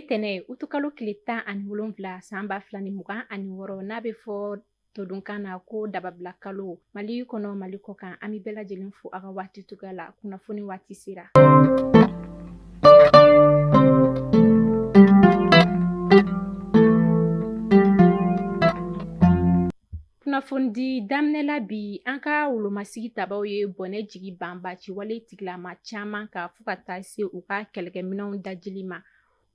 tɛnɛ utukalo tile 17 san 2026, n'a bɛ fɔ todunkan na ko dababila kalo, Mali kɔnɔ, Mali kɔ kan, an bɛ bɛɛ lajɛlen fo a ka waati cogoya la. Kunnafoni waati sera. Kunnafonidi daminɛ la bi, an ka wolomasigi tabaw ye bɔnɛ jigi banbaci wale tigilama caman kan fo ka taa se u ka kɛlɛkɛminɛnw dajili ma.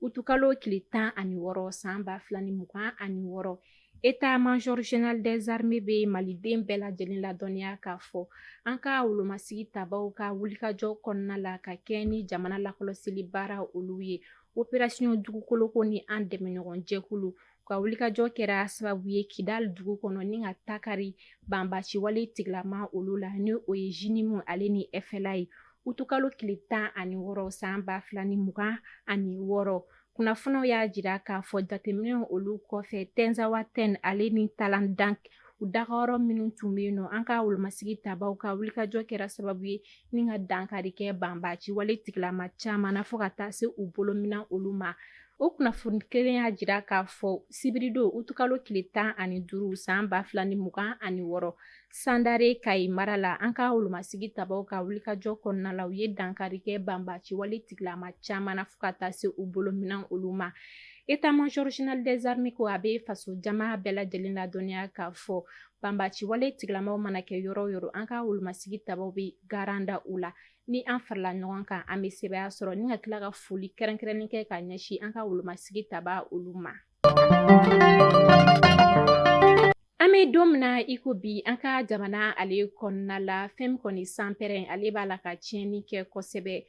Utukalo tile 16 san 2026, état-major général des armées bɛ maliden bɛɛ lajɛlen ladɔnniya k'a fɔ an ka wolomasigi tabaw ka wulikajɔ kɔnɔna la ka kɛ ni jamana lakɔlɔsili baara olu ye, opération dugukoloko ni an dɛmɛɲɔgɔn jɛkulu ka wulikajɔ kɛra sababu ye Kidal dugu kɔnɔ ni ka takari banbaci wale tigilama olu la, ni o ye JNIM ale ni FLA ye. Utukalo tile 16 san 2026, kunnafoniw y'a jira k'a fɔ jateminɛw olu kɔfɛ, Tɛnzawatɛn ale ni Talandank, u dagayɔrɔ minnu tun bɛ yen nɔ, an ka wolomasigi tabaw ka wulikajɔ kɛra sababu ye ni ka dankari kɛ banbaci wale tigilama caman na fo ka taa se u bolominɛn olu ma. O kunnafoni kelen y'a jira k'a fɔ sibiridon utukalo tile 15 san 2026, Sandare Kayi mara la, an ka wolomasigi tabaw ka wulikajɔ kɔnɔna la, u ye dankari kɛ banbaci wale tigilama caman na fo ka taa se u bolominɛn olu ma. État-major général des armées ko a bɛ faso jama bɛɛ lajɛlen ladɔnniya k'a fɔ banbaci wale tigilamaw mana kɛ yɔrɔ o yɔrɔ, an ka wolomasigi tabaw bɛ garan da u la. Ni an farala ɲɔgɔn kan, an bɛ sebaaya sɔrɔ. Ni ka tila ka foli kɛrɛnkɛrɛnnen kɛ ka ɲɛsin an ka wolomasigi taba olu ma. An bɛ don min na i ko bi, an ka jamana ale kɔnɔna la, fɛn min kɔni sanpɛrɛn ale b'a la ka tiɲɛni kɛ kosɛbɛ.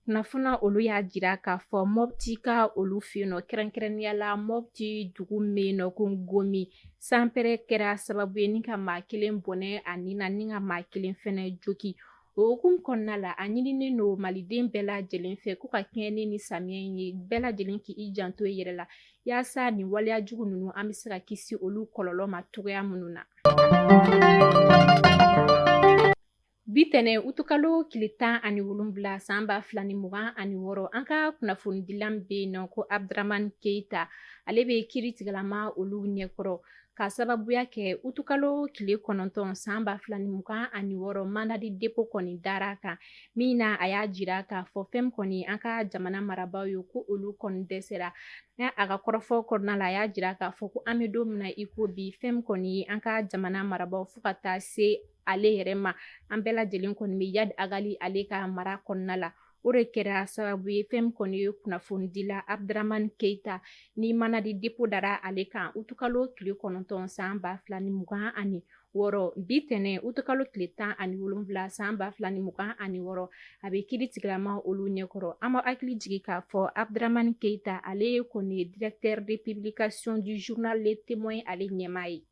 Kunnafoni olu y'a jira k'a fɔ Mɔpti ka olu fɛ yen nɔ, kɛrɛnkɛrɛnnenya la Mɔpti dugu min bɛ yen nɔ ko Gomi, sanpɛrɛn kɛra sababu ye ni ka maa kelen bɔnɛ a ni na, ni ka maa kelen fɛnɛ jogi. O hukumu kɔnɔna la, a ɲininen don maliden bɛɛ lajɛlen fɛ ko ka kɛɲɛ ni nin samiya in ye, bɛɛ lajɛlen k'i janto i yɛrɛ la yaasa nin waleya jugu ninnu, an bɛ se ka kisi olu kɔlɔlɔ ma cogoya minnu na. Bi tɛnɛ utukalo tile 17 san 2026, an ka kunnafonidila min bɛ yen nɔ ko Abdramani Keyita, ale bɛ kiiritigɛlama olu ɲɛkɔrɔ ka sababuya kɛ utukalo tile 9 san 2026, mandat de dépôt kɔni dara a kan min na, a y'a jira k'a fɔ fɛn min kɔni an ka jamana marabaaw ye, ko olu kɔni dɛsɛra. A ka kɔrɔfɔ kɔnɔna la, a y'a jira k'a fɔ ko an bɛ don min na i ko bi, fɛn min kɔni ye an ka jamana marabaaw fo ka taa se ale yɛrɛ ma, an bɛɛ lajɛlen kɔni bɛ Iyad Ag Ghali ale ka mara kɔnɔna la. O de kɛra sababu ye fɛn min kɔni ye kunnafonidila Abdramani Keyita ni mandat de dépôt dara ale kan utukalo tile 9 san 2026. Bi tɛnɛ utukalo tile 17 san 2026, a bɛ kiiri tigilama olu ɲɛkɔrɔ. An b'aw hakili jigin k'a fɔ Abdramani Keyita, ale kɔni ye directeur de publication du journal Le Témoin ale ɲɛmaa ye.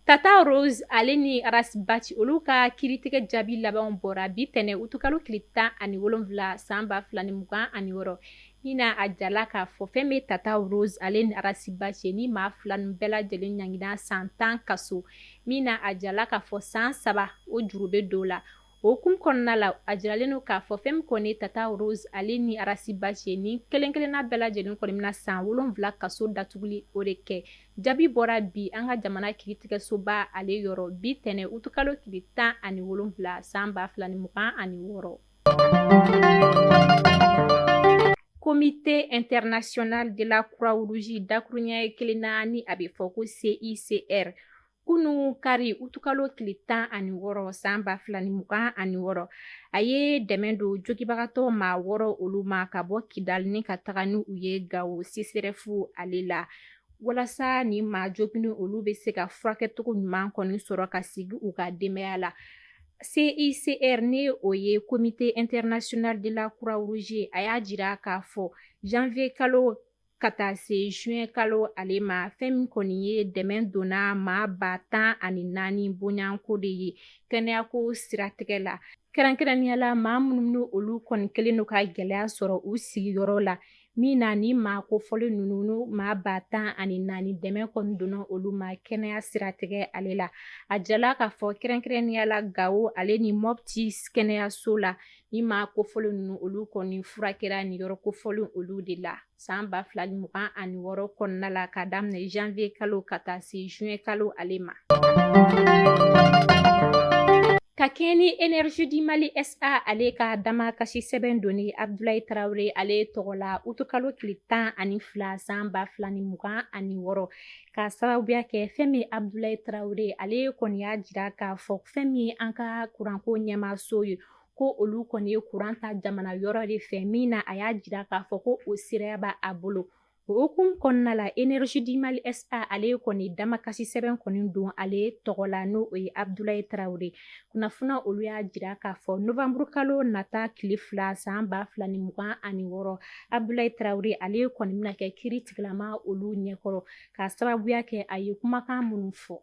Tata Rose ale ni Ras Bath olu ka kiiritigɛ jaabi labanw bɔra bi tɛnɛ utukalo tile 17 san 2026. Ni na a jala k'a fɔ fɛn bɛ Tata Rose ale ni Ras Bath ni maa fila ninnu bɛɛ lajɛlen ɲangina san 10 kaso, min na a jala k'a fɔ san 3 o juru bɛ don la. O hukumu kɔnɔna la, a jiralen don k'a fɔ fɛn min kɔni Tata Rose ale ni Ras Bath ni kelen kelenna bɛɛ lajɛlen kɔni bɛna san 7 kaso datuguli o de kɛ. Jaabi bɔra bi an ka jamana kiiritigɛsoba ale yɔrɔ bi tɛnɛ utukalo tile 17 san 2026. Comité international de la Croix-Rouge, dakuruɲɛ kelen na ni a bɛ fɔ ko CICR, kunu kari utukalo tile 16 san 2026, a ye dɛmɛ don jogibagatɔ maa 6 olu ma ka bɔ Kidal ni ka taga ni u ye Gawo CSRéf ale la, walasa ni maa jogini olu bɛ se ka furakɛcogo ɲuman kɔni sɔrɔ ka sigi u ka denbaya la. CICR, ni o ye Comité international de la Croix-Rouge, a y'a jira k'a fɔ janvier kalo ka taa se juin kalo ale ma, fɛn min kɔni ye dɛmɛ donna maa 14,000 bonyanko de ye kɛnɛyako siratigɛ la, kɛrɛnkɛrɛnnenya la maa minnu ni olu kɔni kɛlen don ka gɛlɛya sɔrɔ u sigiyɔrɔ la. Min na ni maa kofɔlen ninnu maa 14,000 dɛmɛ kɔni donna olu ma kɛnɛya siratigɛ ale la. A jirala k'a fɔ kɛrɛnkɛrɛnnenya la Gawo ale ni Mɔpti kɛnɛyaso la, ni maa kofɔlen ninnu olu kɔni furakɛra nin yɔrɔ kofɔlen olu de la san 2026 kɔnɔna la, ka daminɛ janvier kalo ka taa se juin kalo ale ma. Ka kɛɲɛ ni Énergie du Mali SA ale ka damakasi sɛbɛn donni Abdoulaye Traoré ale tɔgɔ la utukalo tile 12 san 2026, ka sababuya kɛ fɛn min Abdoulaye Traoré ale kɔni y'a jira k'a fɔ fɛn min an ka kuranko ɲɛmaaso ye, ko olu kɔni ye kuran ta jamana yɔrɔ de fɛ, min na a y'a jira k'a fɔ ko o siraya b'a bolo. O hukumu kɔnɔna la, Énergie du Mali SA ale kɔni damakasi sɛbɛn kɔni don ale tɔgɔ la, n'o ye Abdoulaye Traoré. Kunnafoniya olu y'a jira k'a fɔ novembre kalo nata tile 2 san 2026, Abdoulaye Traoré ale kɔni bɛna kɛ kiiri tigilama olu ɲɛkɔrɔ, ka sababuya kɛ a ye kumakan minnu fɔ.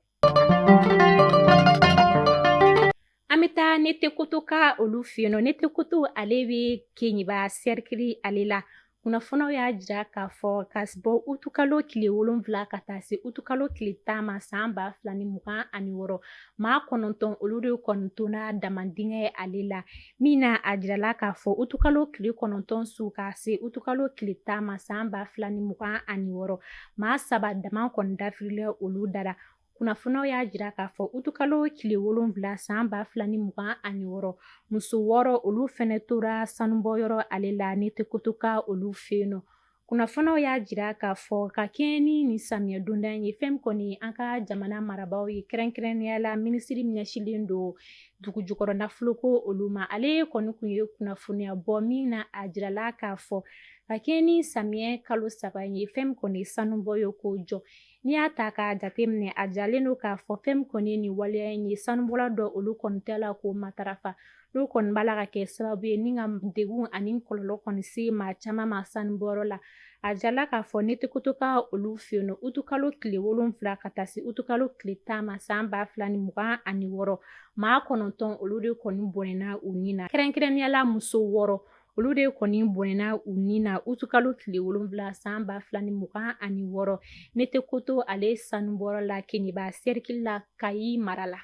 An bɛ taa Netekotoka olu fɛ yen nɔ. Netekoto ale bɛ Keɲeba sɛrikili ale la. Kunnafoniyaw y'a jira k'a fɔ ka bɔ utukalo tile 7 ka taa se utukalo tile 10 ma san 2026, maa 9 olu de kɔni tonna damandingɛ ale la. Min na a jirala k'a fɔ utukalo tile 9 su ka se utukalo tile 10 ma san 2026, maa 3 dama kɔni dafirilen olu dara. Kunnafoniyaw y'a jira k'a fɔ utukalo tile 7 san 2026, muso 6 olu fɛnɛ tora sanubɔyɔrɔ ale la Netekotoka olu fɛ yen nɔ. Kunnafoniyaw y'a jira k'a fɔ ka kɛɲɛ ni nin samiyɛ donda in ye, fɛn kɔni an ka jamana marabaaw ye, kɛrɛnkɛrɛnnenya la minisiri min ɲɛsinlen don dugu jukɔrɔ nafoloko olu ma, ale kɔni kun ye kunnafoniya bɔ min na a jirala k'a fɔ ka kɛɲɛ ni samiyɛ kalo 3 in ye, fɛn kɔni sanubɔ ye k'o jɔ. N'i y'a ta k'a jateminɛ, a jiralen don k'a fɔ fɛn min kɔni ye nin waleya in ye, sanubɔla dɔ olu kɔni tɛ la k'o matarafa, n'o kɔni b'a la ka kɛ sababu ye ni ka degun ani kɔlɔlɔ kɔni se maa caman ma sanubɔyɔrɔ la. A jirala k'a fɔ Netekotoka olu fɛ yen nɔ, utukalo tile 7 ka taa se utukalo tile 10 ma san 2026, maa 9 olu de kɔni bɔnɛna u ni na, kɛrɛnkɛrɛnnenya la muso 6 olu de kɔni bɔnɛna u ni na utukalo tile 7 san 2026 Netekoto ale sanubɔyɔrɔ la Keɲeba sɛrikili la Kayi mara la.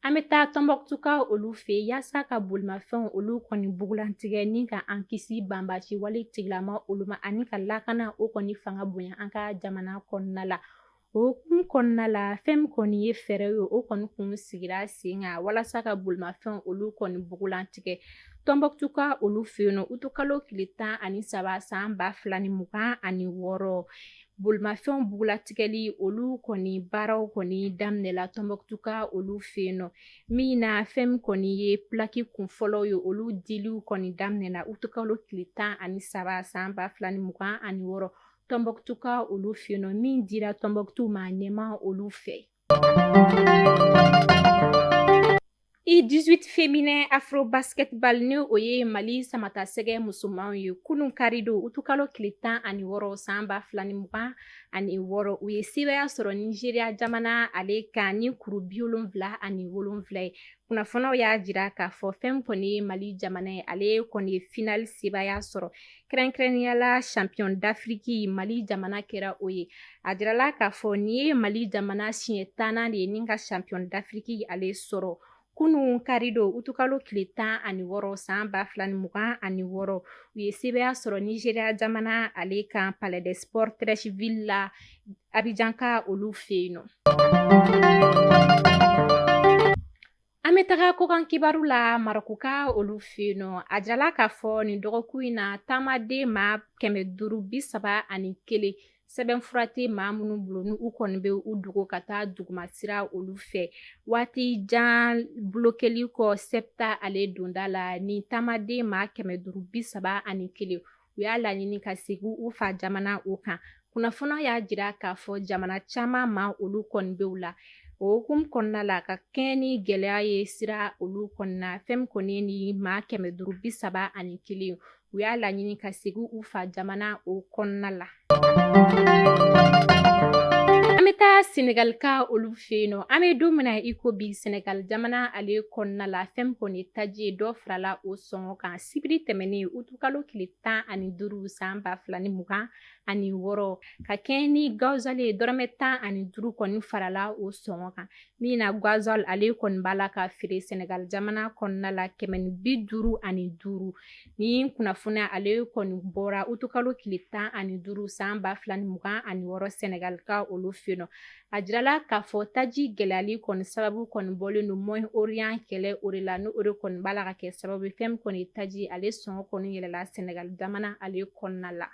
An bɛ taa Tɔnbɔkutuka olu fɛ yaasa ka bolimafɛnw olu kɔni bugulantigɛ ni ka an kisi banbaci wale tigilama olu ma, ani ka lakana o kɔni fanga bonya an ka jamana kɔnɔna la. O hukumu kɔnɔna la, fɛn min kɔni ye fɛɛrɛ ye, o kɔni kun sigira sen kan walasa ka bolimafɛnw olu kɔni bugulantigɛ Tɔnbɔkutuka olu fɛ yen nɔ utukalo tile 13 san 2026. Bolimafɛnw bugulatigɛli olu kɔni baaraw kɔni daminɛla Tɔnbɔkutuka olu fɛ yen nɔ, min na fɛn min kɔni ye pilaki kun fɔlɔ ye, olu diliw kɔni daminɛna utukalo tile 13 san 2026 Tɔnbɔkutuka olu fɛ yen nɔ, min dira Tɔnbɔkutu maa ɲɛmaa olu fɛ. U18 féminin Afro Basketball, ni o ye Mali samatasɛgɛ musomanw ye, kunun karidon utukalo tile 16 san 2026, u ye sebaaya sɔrɔ Nizeriya jamana ale kan ni kuru 77 ye. Kunnafoniyaw y'a jira k'a fɔ fɛn kɔni ye Mali jamana ye, ale kɔni ye finale sebaaya sɔrɔ, kɛrɛnkɛrɛnnenya la champion d'Afrique Mali jamana kɛra o ye. A jirala k'a fɔ nin ye Mali jamana siɲɛ 10nan de ye ni ka champion d'Afrique ale sɔrɔ. Kunun karidon utukalo tile 16 san 2026, u ye sebaaya sɔrɔ Nizeriya jamana ale kan Palais des Sports Treichville la Abidjan ka olu fɛ yen nɔ. An bɛ taga kɔkan kibaru la Marɔkuka olu fɛ yen nɔ. A jirala k'a fɔ nin dɔgɔkun in na, taamaden maa 531, sɛbɛnfura tɛ maa minnu bolo, ni u kɔni bɛ u dogo ka taa dugumasira olu fɛ waati jan bulokeli kɔ Sebta ale donda la, ni taamaden maa 531, u y'a laɲini ka segin u fa jamana o kan. Kunnafoniyaw y'a jira k'a fɔ jamana caman maa olu kɔni bɛ u la. O hukumu kɔnɔna la, ka kɛɲɛ ni gɛlɛya ye sira olu kɔni na, fɛn min kɔni ni maa 531, u y'a laɲini ka segin u fa jamana o kɔnɔna la. An bɛ taa taa Senegalika olu fɛ yen nɔ. An bɛ don min na i ko bi, Senegal jamana ale kɔnɔna la, fɛn min kɔni ye taji ye, dɔ farala o sɔngɔ kan sibiri tɛmɛnen utukalo tile 15 san 2026, ka kɛɲɛ ni gasoil ye, dɔrɔmɛ 15 kɔni farala o sɔngɔ kan. Min na gasoil ale kɔni b'a la ka feere Senegal jamana kɔnɔna la 155. Ni kunnafoniya ale kɔni bɔra utukalo tile 15 san 2026 Senegal ka olu fɛ yen nɔ. A jirala k'a fɔ taji gɛlɛyali kɔni sababu kɔni bɔlen don Moyen Orient kɛlɛ o de la, n'o de kɔni b'a la ka kɛ sababu fɛn min kɔni taji ale sɔngɔ kɔni yɛlɛla Senegal jamana ale kɔnɔna la.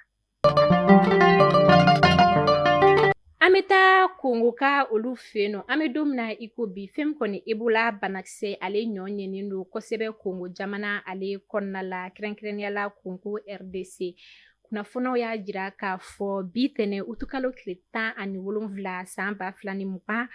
An bɛ taa Kongo ka olu fɛ yen nɔ. An bɛ don min na i ko bi, fɛn min kɔni Ebola banakisɛ ale ɲɔ ɲɛnen don kosɛbɛ Kongo jamana ale kɔnɔna la, kɛrɛnkɛrɛnnenya la Kongo RDC. Kunnafoniw y'a jira k'a fɔ bi tɛnɛ utukalo tile 17 san 2026,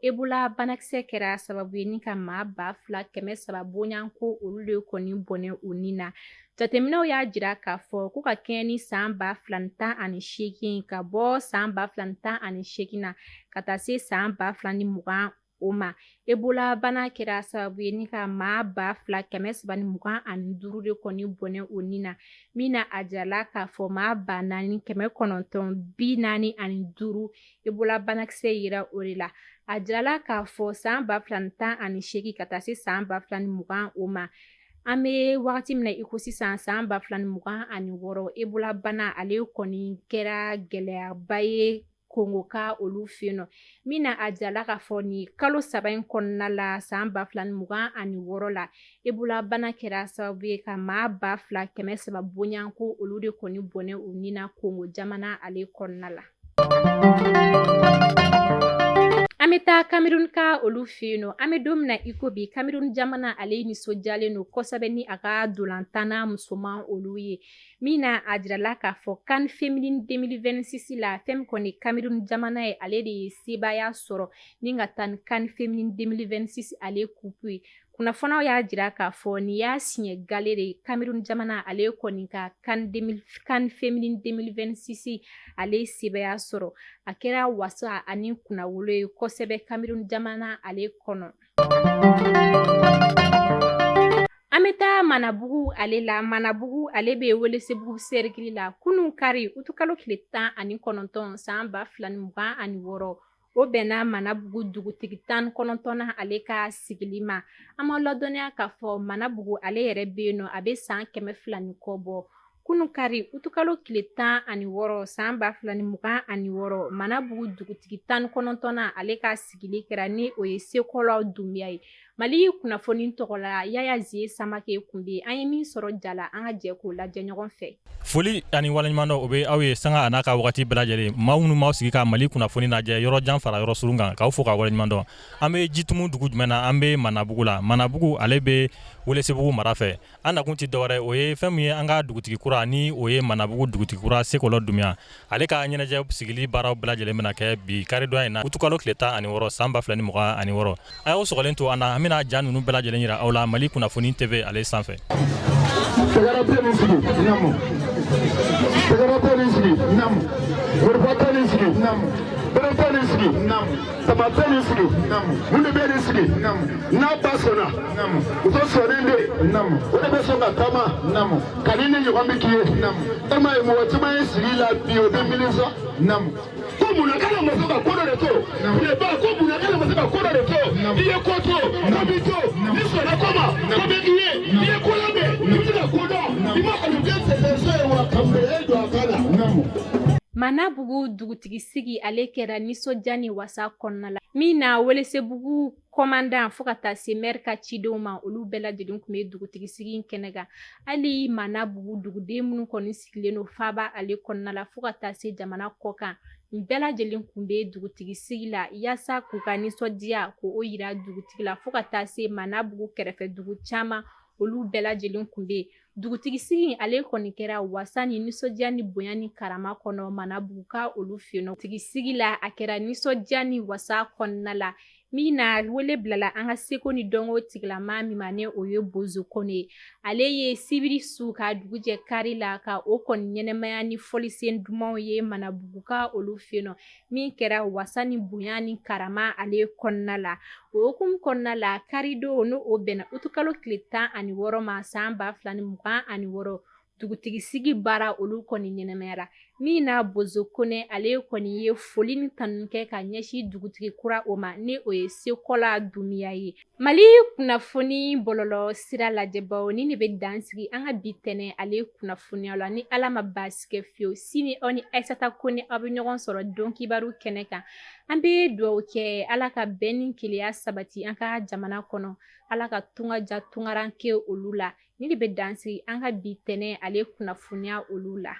Ebola banakisɛ kɛra sababu ye ni ka maa 2300 bonyanko olu de kɔni bɔnɛ u ni na. Jateminɛw y'a jira k'a fɔ ko ka kɛɲɛ ni san 2018, ka bɔ san 2018 na ka taa se san 2020 o ma, Ebola bana kɛra sababu ye ni ka maa 2325 de kɔni bɔnɛ o ni na. Min na a jirala k'a fɔ maa 4945 Ebola banakisɛ yera o de la. A jirala k'a fɔ san 2018 ka taa se san 2020 o ma, an bɛ wagati min na i ko sisan san 2026, Ebola bana ale kɔni kɛra gɛlɛyaba ye Kongo ka olu fɛ yen nɔ. Min na a jirala k'a fɔ nin kalo 3 in kɔnɔna la san 2026 la, Ebola bana kɛra sababu ye ka maa 2300 bonyanko olu de kɔni bɔnɛ u ni na Kongo jamana ale kɔnɔna la. An bɛ taa Cameroun ka olu fɛ yen nɔ. An bɛ don min na i ko bi, Cameroun jamana ale nisɔndiyalen don kosɛbɛ ni a ka dolantanna musoman olu ye. Min na a jirala k'a fɔ CAN féminine 2026 la, fɛn min kɔni Cameroun jamana ye, ale de ye sebaaya sɔrɔ ni ka taa ni CAN féminine 2026 ale coupe ye. Kunnafoniw y'a jira k'a fɔ nin y'a siɲɛ gale de ye Cameroun jamana ale kɔni ka CAN féminine 2026 ale sebaaya sɔrɔ. A kɛra wasa ani kunnawolo ye kosɛbɛ Cameroun jamana ale kɔnɔ. An bɛ taa Manabugu ale la. Manabugu ale bɛ Welesebugu sɛrikili la. Kunun kari utukalo tile 19 san 2026, o bɛnna Manabugu dugutigi 19nan ale ka sigili ma. An ma ladɔnniya k'a fɔ Manabugu ale yɛrɛ bɛ yen nɔ, a bɛ san 200 ni kɔ bɔ. Kunun kari utukalo tile 16 san 2026, Manabugu dugutigi 19nan ale ka sigili kɛra, ni o ye Sekɔlɔ Dunbiya ye. Mali kunnafoni tɔgɔ la, Yaya Zie Samake tun bɛ. An ye min sɔrɔ ja la, an ka jɛ k'o lajɛ ɲɔgɔn fɛ. Foli ani waleɲumandɔn o bɛ aw ye sanga a n'a ka wagati bɛɛ lajɛlen. Maa minnu m'aw sigi ka Mali kunnafoni lajɛ yɔrɔ jan fara yɔrɔ surun kan, k'aw fo ka waleɲumandɔn. An bɛ Jitumu dugu jumɛn na? An bɛ Manabugu la. Manabugu ale bɛ Welesebugu mara fɛ. An nakun tɛ dɔwɛrɛ, o ye fɛn min ye an ka dugutigi kura, ni o ye Manabugu dugutigi kura Sekɔlɔ Dunbiya, ale ka ɲɛnajɛ sigili baaraw bɛɛ lajɛlen bɛna kɛ bi karidonya in na, utukalo tile 16 san 2026. A y'aw sɔgɔlen to an na, an bɛna ja ninnu bɛɛ lajɛlen yira aw la Mali kunnafoni TV ale sanfɛ. Tɛgɛrɛ tɛ nin sigi namu, tɛgɛrɛ tɛ nin sigi namu, wariba tɛ nin sigi namu, bere tɛ nin sigi namu, tama tɛ nin sigi namu, mun de bɛ nin sigi namu, n'a ba sɔnna namu, muso sɔnnen de namu, o de bɛ sɔn ka taama namu, ka ni ni ɲɔgɔn bɛ k'i ye namu, e m'a ye mɔgɔ caman ye sigi la bi, o bɛ milisa namu. Ko munna k'ale ma se ka ko dɔ de to tileba, ko munna k'ale ma se ka ko dɔ de to, i ye ko to, ko b'i to, n'i sɔnna ko ma, ko bɛ k'i ye, n'i ye ko labɛn, i bɛ se ka ko dɔn, i ma aliden sɛsɛso ye wa ka feere don a kan na. Manabugu dugutigi sigi ale kɛra nisɔndiya ni wasa kɔnɔna la, min na Welesebugu kɔmandan fo ka taa se mɛri ka cidenw ma, olu bɛɛ lajɛlen tun bɛ dugutigi sigi in kɛnɛ kan. Hali Manabugu duguden minnu kɔni sigilen don faaba ale kɔnɔna la fo ka taa se jamana kɔ kan, nin bɛɛ lajɛlen tun bɛ dugutigi sigi la yaasa k'u ka nisɔndiya k'o yira dugutigi la, fo ka taa se Manabugu kɛrɛfɛ dugu caman, olu bɛɛ lajɛlen tun bɛ yen. Dugutigi sigi ale kɔni kɛra wasa ni nisɔndiya ni bonya ni karama kɔnɔ Manabugu ka olu fɛ yen nɔ. Dugutigi sigi la, a kɛra nisɔndiya ni wasa kɔnɔna la. Min na wele bilala an ka seko ni dɔnko tigilama min ma, ni o ye Bozo Kɔnɛ ye. Ale ye sibiri su ka dugujɛ kari la ka o kɔni ɲɛnɛmaya ni fɔlisen dumanw ye Manabuguka olu fɛ yen nɔ, min kɛra wasa ni bonya ni karama ale kɔnɔna la. O hukumu kɔnɔna la, karidon, n'o o bɛnna utukalo tile 16 ma san 2026, dugutigi sigi baara olu kɔni ɲɛnɛmayara, min na Bozo Kɔnɛ ale kɔni ye foli ni tanu kɛ ka ɲɛsin dugutigi kura o ma, ni o ye Sekola Dunbiya ye. Mali kunnafoni bɔlɔlɔ sira lajɛbaw, ni ne bɛ dan sigi an ka bi tɛnɛ ale kunnafoniya la. Ni Ala ma baasi kɛ fiyewu, sini aw ni Ayisata Kone aw bɛ ɲɔgɔn sɔrɔ don kibaru kɛnɛ kan. An bɛ dugawu kɛ Ala ka bɛn ni kelenya sabati an ka jamana kɔnɔ, Ala ka tunga ja tungaranke olu la. Ni de bɛ dan sigi an ka bi tɛnɛ ale kunnafoniya olu la.